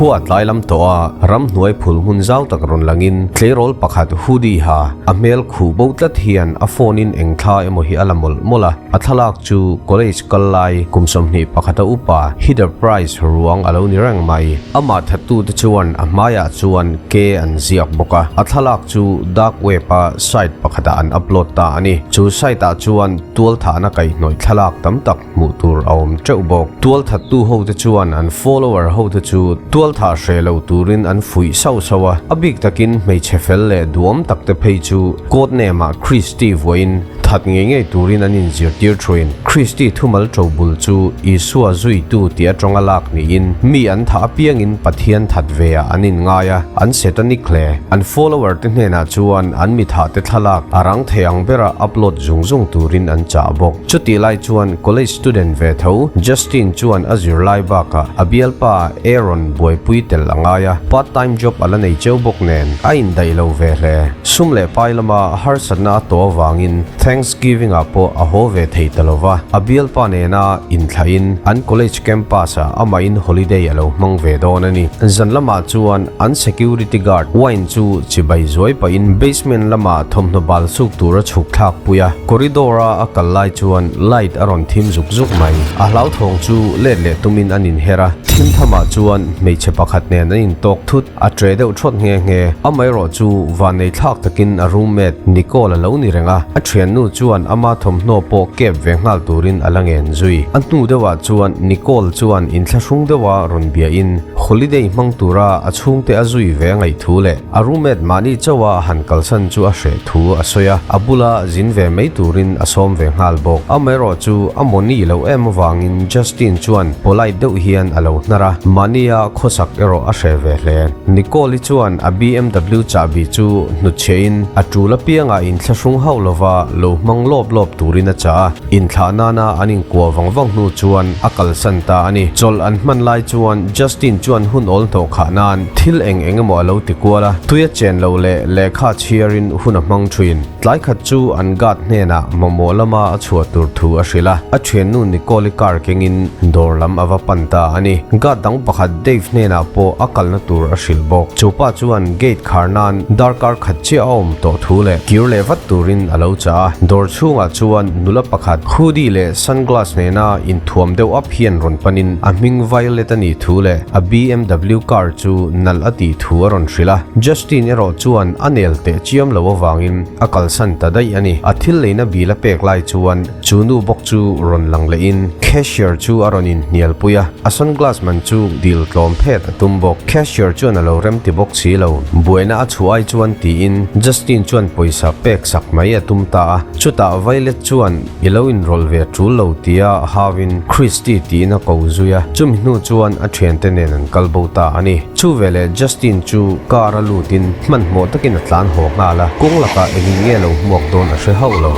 Khua tlai lam tawh a, ramhnuai phul hmun zau tak rawn langin tleirawl pakhat hoodie ha a hmel khuh bo tlat hian a phone in eng thla emaw hi a la mawlh mawlh a, a thlalak chu college kal lai kum 20 pakhata upa Heather Price ruang a lo ni reng mai. Amah thattute chuan a hmaiah chuan K an ziak bawk a, a thlalak chu dark web a site pakhatah an upload ta a ni. Chu site ah chuan tualthahna kaihhnawih thlalak tam tak hmuh tur a awm teuh bawk. Tualthattu hote chuan an follower hote chu tualthah hreh lo turin an fuih sauh sauh a, a bik takin hmeichhe fel leh duhawm takte phei chu code name ah Christy vuahin that ngei ngei turin an inzirtir thin. Christy thumal to bul chu Isua zuitu tih atanga lak niin mi an thah apiangin Pathian that ve ah an inngai a, an satanic hle. An follower te hnenah chuan an mi thah te thlalak a rang thei ang bera upload zung zung turin an chah bawk. Chutih lai chuan college student ve tho Justin chuan a zirlai bakah a bialpa Aaron buaipui tel a ngai a, part time job a la nei cheu bawk nen a indaih lo ve hle. Sum leh pai lama harsatna a tawh avangin Thanksgiving ah pawh a haw ve thei ta lova, a bialpa nena inthlahin an college campus ah amahin holiday a lo hmang ve dawn a ni. Zan lamah chuan an security guard Wayne chu chibai zuai pahin basement lamah thawmhnaw bal suk tur a chhuk thlak pui a. Corridor a a kal lai chuan light a rawn thim zuk zuk mai. A hlauthawng chu let leh tumin an inher a, thim thamah chuan hmeichhe pakhat nen an intawk thut. A tre deuh thawt nghe nghe. Amaherawh chu vannei thlak takin a roommate Nicole a lo ni reng a, a thiannu chuan ama thawmhnaw pawh kep ve nghal turin a la ngen zui. A hnu deuhah chuan Nicole chuan inthlahrung deuha rawn biahin holiday hmang tura a chhungte a zui ve a ngaih thu leh A roommate mahni chauh a han kalsan chu a hreh thu a sawi a, a bula zin ve mai turin a sawm ve nghal bawk. Amaherawh chu a mawni loh em avangin Justin chuan polite deuh hian a lo hnar a, mahnia khawsak erawh a hreh ve hle. Nicole-i chuan a BMW chahbi chu hnutchhiahin a tul apiangah inthlahrung hauh lova lo hmang lawp lawp turin a chah a, inthlah nana an inkuah vang vang hnu chuan a kalsan ta a ni. Chawlh an hman lai chuan Justin chuan hun awl hnawh khah nan thil eng eng emaw a lo ti kual a, tui a chen loh leh lehkha chhiarin hun a hmang thin. Tlai khat chu an guard hnenah mamawh lama a chhuah tur thu a hrilh a, a thiannu Nicole-i car kengin dawr lam a va pan ta a ni. Guard dang pakhat Dave hnenah pawh a kalna tur a hrilh bawk. Chu pa chuan gate khar nan darkar khat chiah a awm tawh thu leh kir leh vat turin a lo chah a. Dawr chhungah chuan nula pakhat hoodie leh sunglass nena inthuam deuh ap hian rawn panin a hming Violet a nih thu leh a BMW car chu nalh a tih thu a rawn hrilh a. Justin erawh chuan a nel teh chiam lo avangin a kalsan ta daih a ni. A thil leina bil a pek lai chuan chu nu bawk chu rawn lang lehin cashier chu a rawn inhnial pui a, a sunglass man chu dil tlawm phet a tum bawk. Cashier chuan a lo rem ti bawk si lo. Buaina a chhuah ai chuan tiin Justin chuan pawisa pek sak mai a tum ta a. Chutah Violet chuan I lo inrawlh ve tul lo tia hauin Christy tiin a ko zui a, chumi hnu chuan a thiante nen an kal bo ta a ni. Chu veleh Justin chu car a lutin hmanhmawh takin a tlan haw nghal a, kawng lakah engin nge lo hmuak dawn a hre hauh lo.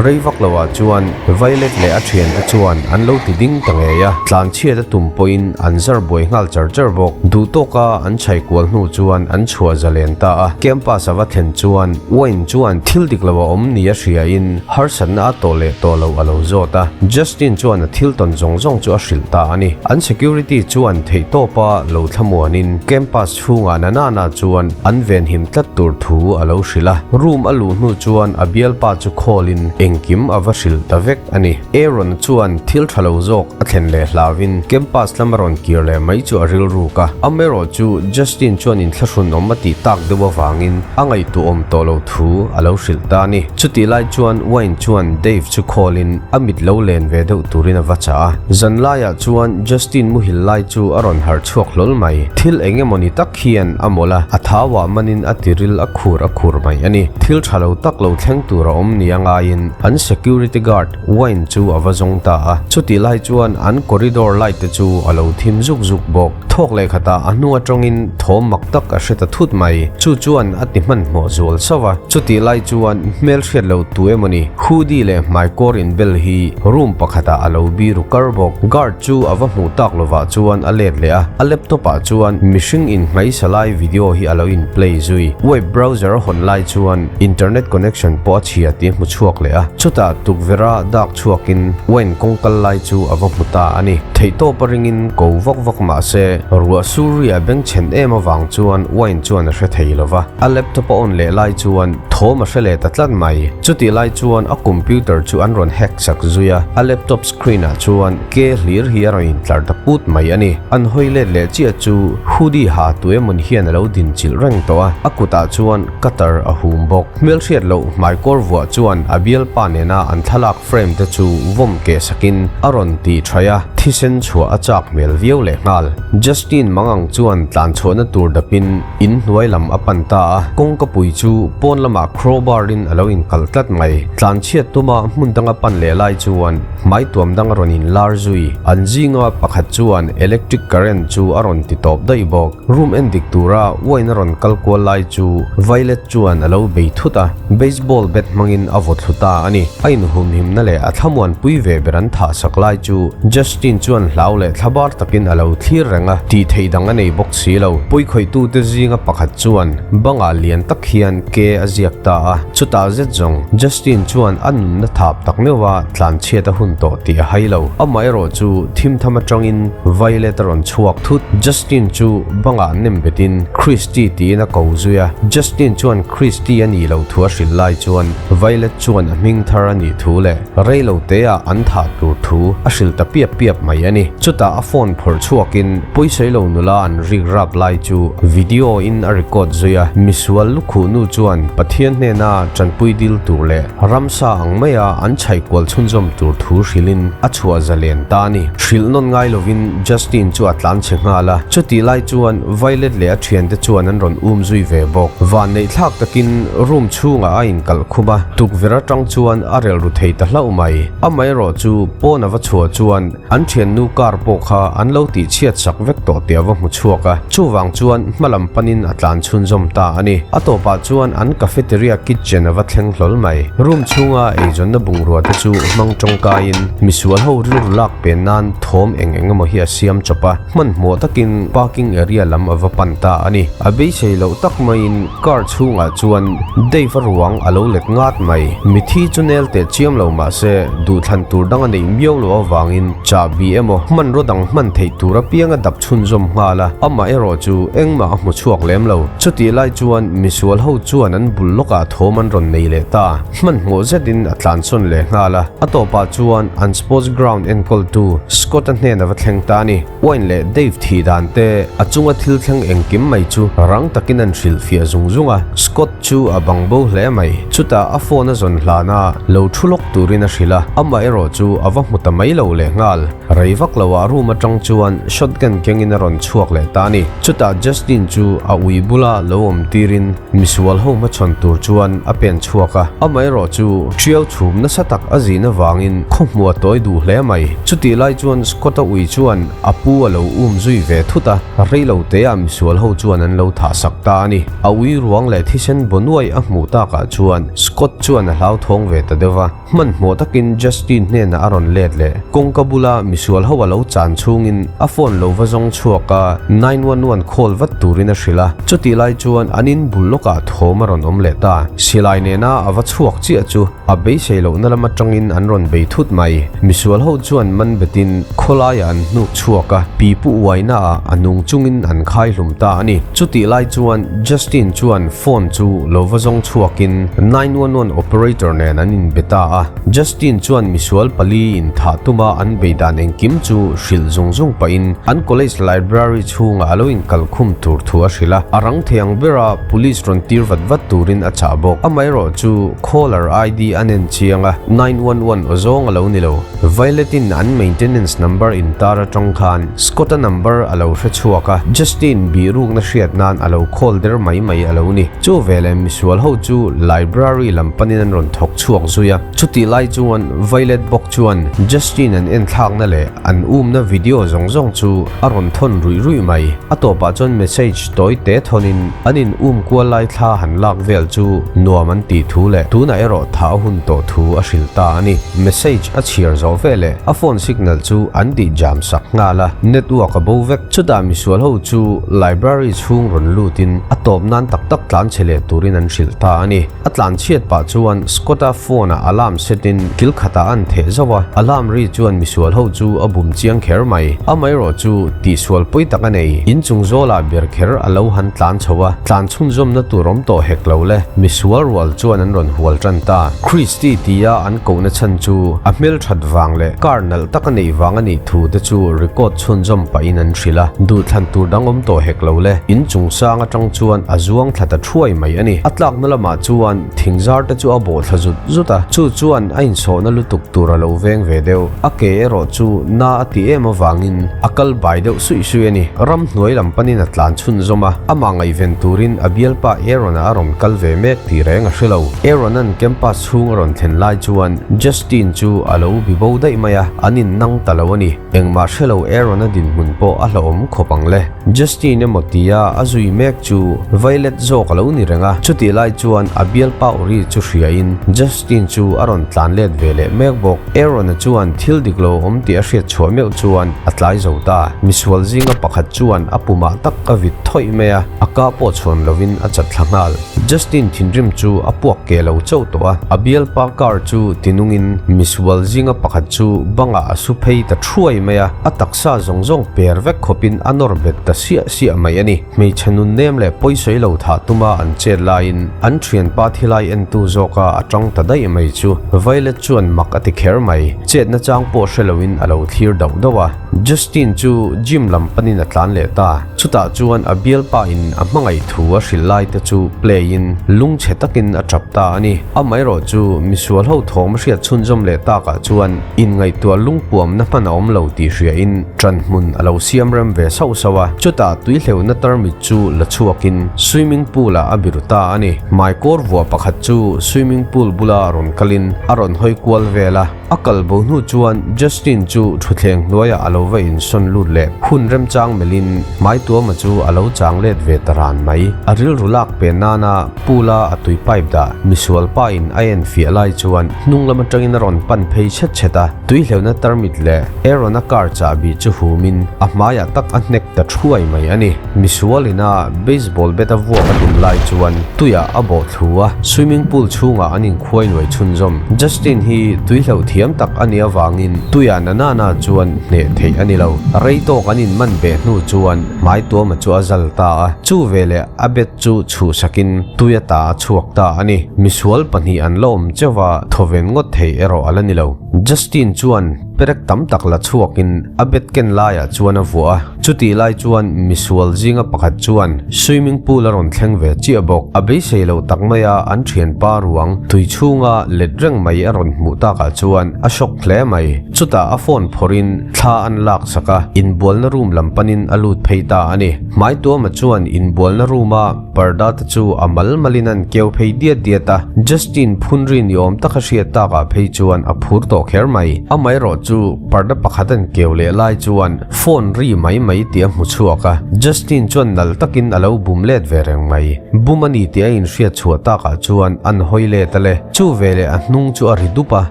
Rei vak lo ah chuan Violet leh a thiante chuan an lo ti ding ta ngei a, tlanchhiat a tum pawhin an zar buai nghal char char bawk. Duh tawka an chhai kual hnu chuan an chhuah zalen ta a, campus a va thlen chuan Wayne chuan thil dik lo a awm ni a hriain harsatna a tawh leh tawh loh a lo zawt a, Justin chuan a thil tawn zawng zawng chu a hrilh ta a ni. An security chuan theihtawpa lo thlamuanin campus chhungah Nanana chuan an venhim tlat tur thu a lo hrilh a, room a luh hnu chuan a bialpa chu call-in engkim a va hrilh ta vek a ni. Aaron chuan thil tha lo zawk a thlen leh hlauhin campus lama rawn kir leh mai chu a rilruk a, amaherawh chu Justin chuan inthlahrun awm a tih tak deuh avangin a ngaihtuahawm tawh lo thu a lo hrilh ta a ni. Chutih lai chuan Wayne chuan Dave chu call-in a mit lo len ve deuh turin a va chah a, zan laiah chuan Justin muhil lai chu a rawn harh chhuak hlawl mai. Thil eng emaw ni tak hian a mawlh a, a thau ah manin a tiril a khur a khur mai a ni. Thil tha lo tak lo thleng tur a awm ni a ngaiin. an security guard Wayne chu a va zawng ta a. Chutih lai chuan an corridor light te chu a lo thim zuk zuk bawk. Thawk leh khatah a hnung atangin thawm mak tak a hre ta thut mai. Chu chuan a ti hmanhmawh zual sauh a. Chutih lai chuan hmel hriat lo tu emaw ni hoodie leh hmaikawr inbel hi room pakhatah a lo biru kar bawk. Guard chu a va hmuh tak lovah chuan a let leh a, a laptop ah chuan mihring inhmaisa lai video hi a lo in play zui. Web browser a hawn lai chuan internet connection pawh a chhia tih a hmu chhuak leh a, chutah tukverh a dak chhuakin Wayne kawng kal lai chu a va hmu ta a ni. Theihtawp a ringin ko vak vak mah se ruah sur ri a bengchhen em avang chuan Wayne chuan a hre thei lo va, a laptop a on leh lai chuan thawm a hre leh ta tlat mai. Chutih lai chuan a computer chu an rawn hack sak zui a, a laptop screen ah chuan ke hlir hi a rawn intlar ta put mai a ni. An hawi let leh chiah chu hoodie ha tu emawn hian a lo din chilh reng tawh a, a kutah chuan cutter a hum bawk. Hmelhriat loh hmaikawr vuah chuan a bialpa nena an thlalak frame te chu vawm keh sakin a rawn ti thaih a, thisen chhuah a chak hmel viau lehnghal. Justin Mangang chuan tlan chhuahna tur dapin In hnuai lam a pan ta a, kawngka pui chu pawn lamah crowbar in a lo inkalh tlat mai. Tlanchhiat tuma hmun danga pan leh lai chuan hmai tuam dang a rawn inlar zui. An zinga pakhat chuan electric current chu a rawn ti tawp daih bawk. Room en dik tura wine a rawn kal kual lai chu Violet chuan a lo bei thut a, baseball bat hmangin a vaw thlu ta a ni. A inhumhimna leh a thlamuan pui ve ber an thah sak lai chu Justin chuan hlau leh thlabar takin a lo thlir reng a, tih theih dang a nei bawk si lo. Puikhawih-tute zinga pakhat chuan bangah lian tak hian ke a ziak ta a, chutah zet zawng Justin chuan a nunna thap tak meuh a tlanchhiat a hun tawh tih a hai lo. Amaherawh chu thimtham atangin Violet a rawn chhuak thut. Justin chu bangah nem betin Christy tiin a ko zui a, Justin chuan Christy a nih loh thu a hrilh lai chuan Violet chuan a hming thar a nih thu leh rei lo teah an thah tur thu a hrilh ta piap piap mai a ni. Chutah a phone phawrh chhuakin pawisawi lo nula an rik rap lai chu video in a record zui a, misual lukhuh nu chuan Pathian hnena tanpui dil tur leh ramsa ang maia an chhaih kual chhunzawm tur thu hrilhin a chhuah zalen ta a ni. Hrilh nawn ngai lovin Justin chu a tlan chhe nghal a, chutih lai chuan Violet leh a thiante chuan an rawn um zui ve bawk. Vanneih thlak takin room chhungah a inkalh khum a, tukverh atang chuan a relh ru thei ta hlauh mai. Amaherawh chu pawn a va chhuah chuan an thiannu car pawh kha an lo tih chhiat sak vek tawh tih a va hmu chhuak a, chuvang chuan hma lam panin a tlan chhunzawm ta a ni. A tawpah chuan an cafeteria kitchen a va thleng hlawl mai. Room chhunga eizawnna bungrua te chu hmang tawngkaiin misual ho rilru lak pen nan thawm eng eng emaw hi a siam chawp a. Hmanhmawh takin parking area lam a va pan ta a ni. A beisei loh tak maiin car chhungah chuan Dave-a ruang a lo let ngat mai. Mithi chu nel teh chiam lo mah se duhthlan tur dang a neih miau loh avangin chahbi emaw hmanraw dang hman theih tur apiang a dap chhunzawm nghal a, amah erawh chu engmah a hmu chhuak lem lo. Chutih lai chuan misual ho chuan an bul lawkah thawm an rawn nei leh ta. Hmanhmawh zetin a tlansawn leh nghal a, a tawpah chuan an sports ground enkawltu Scott-a hnen a va thleng ta a ni. Wayne leh Dave thih dan te, a chunga thil thleng engkim mai chu rang takin an hrilhfiah zung zung a, Scott chu a bang bo hle mai. Chutah a phone a zawn hlan a, lo thu lawk turin a hrilh a, amah erawh chu a va hmu ta mai lo leh nghal. Rei vak loah room atang chuan shotgun kengin a rawn chhuak leh ta a ni. Chutah Justin chu a ui bula lo awm tirin misual ho hmachhawn tur chuan a pen chhuak a, amaherawh chu ṭiau chhum nasa tak a zin avangin khawhmuh a tawi duh hle mai. Chutih lai chuan Scott-a ui chuan a pu a lo um zui ve thut a, rei lo teah misual ho chuan an lo thah sak ta a ni. A ui ruang leh thisen bawnuai a hmuh takah chuan Scott chuan a hlauthawng ve ta deuh va. Hmanhmawh takin Justin hnenah a rawn let leh. Kawngka bula misual ho a lo chan chhungin a phone lo va zawng chhuak a, 911 call vat turin a hrilh a. Chutih lai chuan an in bul lawkah thawm a rawn awm leh ta. Silai nena a va chhuak chiah chu a beisei lohna lam atangin an rawn bei thut mai. Misual ho chuan man betin khawlaiah an hnuk chhuak a, pipu uainaah a nung chungin an khai hlum ta a ni. Chutih lai chuan Justin chuan phone chu lo va zawng chhuakin 911 operator nen an inbe ta a. Justin chuan misual pali in thah tuma an bei dan engkim chu hrilh zung zung pahin an college library chhungah a lo inkal khum tur thu a hrilh a. A rang thei ang bera police rawn tir vat vat turin a chah bawk. Amaherawh chu caller ID a nen chiang a, 911 aw zawng a lo ni lo. Violet-in an maintenance number intar atang khan Scott-a number a lo hre chhuak a, Justin bihrukna hriat nan a lo call der mai mai a lo ni. Chu veleh misual ho chu library lam panin an rawn thawk chhuak. chhuak zui a. Chutih lai chuan Violet bawk chuan Justin an enthlakna leh an umna video zawng zawng chu a rawn thawn ruih ruih mai. A tawpah chuan message tawi te thawnin an in um kual lai thla han lak vel chu nuam an tih thu leh tunah erawh tha a hun tawh thu a hrilh ta a ni. Message a chhiar zawh ve leh a phone signal chu an tih jam sak nghal a, network a bo vek. Chutah misual ho chu library chhung rawn lutin a tawp nan tak tak tlan chhe leh turin an hrilh ta a ni. A tlan chhiat pah chuan Scott-a phone-ah alarm set-in kil khatah an theh zauh a, alarm ri chuan misual ho chu a bum chiang kher mai. Amaherawh chu tihsual pawi tak a nei. Inchung zawlah ber kher a lo han tlan chho a, tlan chhunzawmna tur awm tawh hek lo le. Misual rual chuan an rawn hual tan ta. Christy tia an kohna chhan chu a hmelthat vang leh car nalh tak a neih vang a nih thu te chu record chhunzawm pahin an hrilh a, duhthlan tur dang awm tawh hek lo le. Inchung sang atang chuan a zuang thla ta thuai mai a ni. A tlakna lamah chuan thingzar te chu a bawh thla zut zut a, chu chuan a insawhna lutuk tur a lo veng ve deuh. A ke erawh chu na a ti em avangin a kal bai deuh suih suih a ni. Ramhnuai lam panin a tlan chhunzawm a, amah ngaihven turin a bialpa Aaron-a a rawn kal ve mek tih reng a hre lo. Aaron-a'n campus chhung a rawn thlen lai chuan Justin chu a lo bi bo daih mai a, an innang ta lo a ni. Engmah hre lo Aaron-a dinhmun pawh a hlauhawm khawp ang le. Justin emaw tia a zui mek chu Violet zawk a lo ni reng a, chutih lai chuan a bialpa Uri chu hriain Justin chu a rawn tlan let ve leh mek bawk. Aaron-a chuan thil dik lo awm tih a hriat chhuah meuh chuan a tlai zo ta. Misual zinga pakhat chuan a pumah tak a vit thawih mai a, a ka pawh chhuan lovin a chat thla nghal. Justin thinrim chu a puak keh lo chauh tawh a, a bialpa car chu tinungin misual zinga pakhat chu bangah a su phei ta thuai mai a, a taksa zawng zawng per vek khawpin a nawr bet ta siah siah mai a ni. Hmeichhe nun nem leh pawisawi lo thah tuma an chet laiin an thianpa thilai entu zawka a tang ta daih mai chu Violet chuan mak a ti kher mai, chetna chang pawh hre loin a lo thlir dauh dauh a. Justin chu gym lam panin a tlan leh ta. Chutah chuan a bialpa in a hmangaih thu a hrilh lai te chu play in lungchhe takin a tap ta a ni. Amaherawh chu misual ho thawm a hriat chhunzawm leh takah chuan inngaihtuah lungpuamna hman a awm lo tih hria in ṭan hmun a lo siam rem ve sauh sauh a. Chutah tuihleuhna tarmit chu la chhuak in swimming pool ah a biru ta a ni. Hmaikawr vuah pakhat chu swimming pool bula rawn kal in a rawn hawi kual vel a. A kal bo hnu chuan Justin chu thutthleng hnuaiah a lo va insawn lut leh hun remchang melhin hmaituama chu a lo chang let ve ta ran mai. A rilru lak pe nana pool-a a tui pipe dah misual pa in a en fiah lai chuan hnung lam atangin a rawn pan phei chhet chhet a, tui hleuhna tarmit leh Aaron-a car chahbi chu humin a hmaiah tak a hnek ta thuai mai a ni. Misual ina baseball bat a vuak a tum lai chuan tuiah a bawh thlu a, swimming pool chhungah an in Khuai nuai chhunzawm. Justin hi tui hlauh thiam tak a nih avangin tuia na nana chuan hneh theih a ni lo. Rei tawk an inman beh hnu chuan hmai tuama chu a zal ta a, chu veleh a bet chu chhuhsakin tui ata a chhuak ta a ni. Misual pahnih an la awm cheuh a, thawven ngawt thei erawh a la ni lo. Justin chuan perek tam tak la chhuakin a bet ken laiah chuan a vuah a. Chutih lai chuan misual zinga pakhat chuan swimming pool a rawn thleng ve chiah bawk. A beisei loh tak maia an thianpa ruang tui chhunga let reng mai a rawn hmuh takah chuan a shock hle mai. Chutah a phone phawrhin thla an lak sak a, inbualna room lam panin a lut phei ta a ni. Hmaituama chuan inbualna room a parda te chu a mal malin an keu phei diat diat a, Justin phunri ni awm taka hriat takah phei chuan a phur tawh kher mai. Amaherawh chu parda pakhat an keu leh lai chuan Phone ri mai mai tih a hmu chhuak a, Justin chuan nal takin a lo bum let ve reng mai. Bum a ni tih a inhriat chhuah takah chuan an hawi let a le. Chu veleh a hnung chu a ri dup a,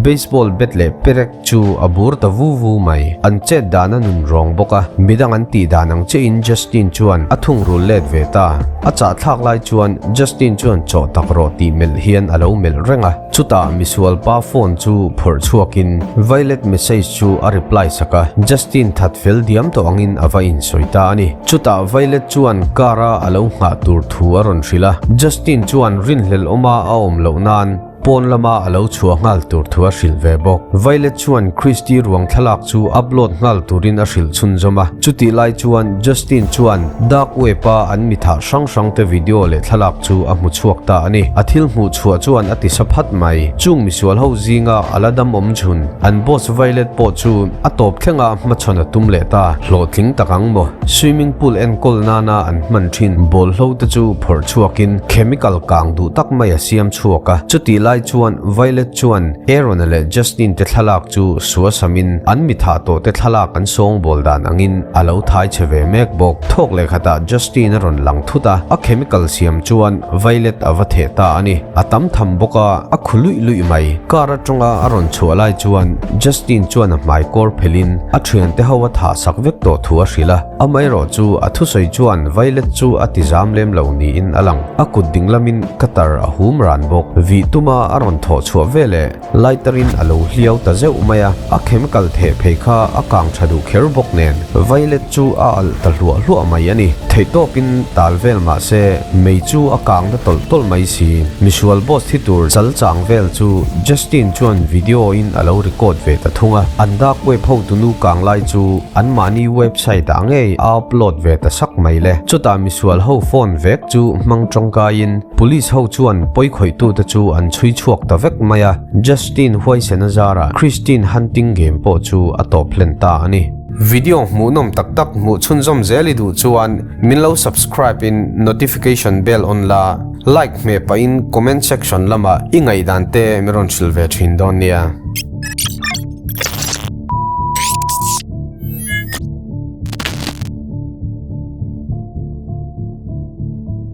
baseball bat leh perek chu a bur ta vu vu mai. An chet dan a nun rawng bawk a, midang an tih dan ang chiahin Justin chuan a thungrul let ve ta. A chahthlak lai chuan Justin chuan chawh tak rawh tih melh hian a lo melh reng a. Chutah misual pa phone chu phawrh chhuakin Violet message chu a reply sak a, Justin that fel diam tawh angin a va insawi ta a ni. Chutah Violet chuan car a a lo nghah tur thu a rawn hrilh a, Justin chuan rinhlelh awma a awm loh nan pawn lama a lo chhuah nghal tur thu a hrilh ve bawk. Violet chuan Christy ruang thlalak chu upload nghal turin a hrilh chhunzawm a, chutih lai chuan Justin chuan dark web a an mi thah hrang hrang te video leh thlalak chu a hmu chhuak ta a ni. A thil hmuh chhuah chuan a ti sa phat mai. Chung misual ho zinga a la dam awm chhun, an boss Violet pawh chu a tawp thlenga hmachhawn a tum leh ta. Hlawhtling tak ang maw? Swimming pool enkawl nana an hman thin bawlhlo te chu phawrh chhuakin chemical kang duh tak mai a siam chhuak a. Chutih lai. lai chuan Violet chuan Aaron-a leh Justin te thlalak chu suasamin an mi thah tawh te thlalak an sawngbawl dan angin a lo thai che ve mek bawk. Thawk leh khatah Justin a rawn lang thut a, a chemical siam chuan Violet a va theh ta a ni. A tam tham bawk a, a khu luih luih mai. Car atanga a rawn chhuah lai chuan Justin chuan a hmai kawr phelhin a thiante ho a thah sak vek tawh thu a hrilh a. Amaherawh chu a thusawi chuan Violet chu a ti zam lem lo niin a lang. A kut ding lamin cutter a hum ran bawk. Vih tuma a rawn thawh chhuah veleh lighter in a lo hliau ta zeuh mai a, a chemical theh phei kha a kang tha duh kher bawk nen Violet chu a alh ta hluah hluah mai a ni. Theihtawpin tal vel mah se mei chu a kang na tawlh tawlh mai si. Misual boss thi tur chal chang vel chu Justin chuan video in a lo record ve ta thung a, an dark web hotunu kang lai chu anmahni website ah ngei a upload ve ta sak mai le. Chutah misual ho phone vek chu hmang tawngkaiin police ho chuan pawikhawih-tute chu an chhui chhuak ta vek mai a, Justin Huaisen a zarah Christine hunting game pawh chu a tawp hlen ta a ni. Video hmuhnawm tak tak hmuh chhunzawm zel i duh chuan min lo subscribe in notification bell on la, like hmeh pahin comment section lamah i ngaihdan te min rawn hrilh ve thin dawn nia.